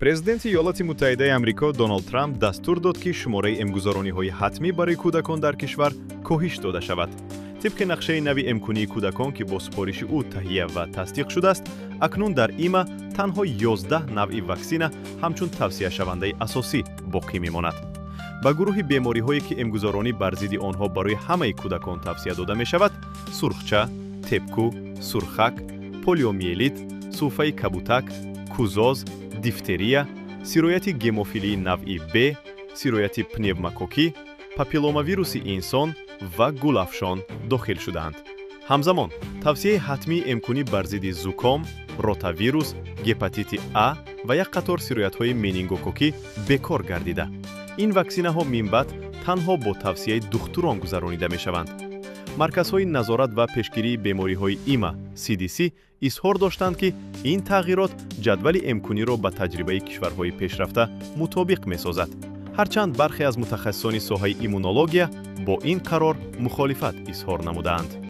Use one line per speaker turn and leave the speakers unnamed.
Президенти Иёлоти Муттаҳидаи Амрико Доналд Трамп дастур дод, ки шумораи эмгузарониҳои ҳатмӣ барои кӯдакон дар кишвар коҳиш дода шавад. Тибқи нақшаи нави эмкунии кӯдакон, ки бо супориши ӯ таҳия ва тасдиқ шудааст, акнун дар има танҳо 11 навъи ваксина ҳамчун тавсияшавандаи асосӣ боқӣ мемонад. Ба гурӯҳи бемориҳое, ки эмгузаронӣ бар зидди онҳо барои ҳамаи кӯдакон тавсия дода мешавад, сурхча, тепку, сурхак, полиомиелит, сулфаи кабутак, кузоз, дифтерия, сирояти гемофилии навъи Б, сирояти пневмококкӣ, папилломавируси инсон ва гулафшон дохил шудаанд. Ҳамзамон, тавсияи ҳатмии эмкунӣ бар зидди зуком, ротавирус, гепатити А ва як қатор сироятҳои менингококкӣ бекор гардида. Ин ваксинаҳо минбаъд танҳо бо тавсияи духтурон гузаронида мешаванд. Марказҳои назорат ва пешгирии бемориҳои има CDC изҳор доштанд, ки ин тағйирот ҷадвали эмкуниро ба таҷрибаи кишварҳои пешрафта мутобиқ месозад. Ҳарчанд бархе аз мутахассисони соҳаи иммунология бо ин қарор мухолифат изҳор намудаанд.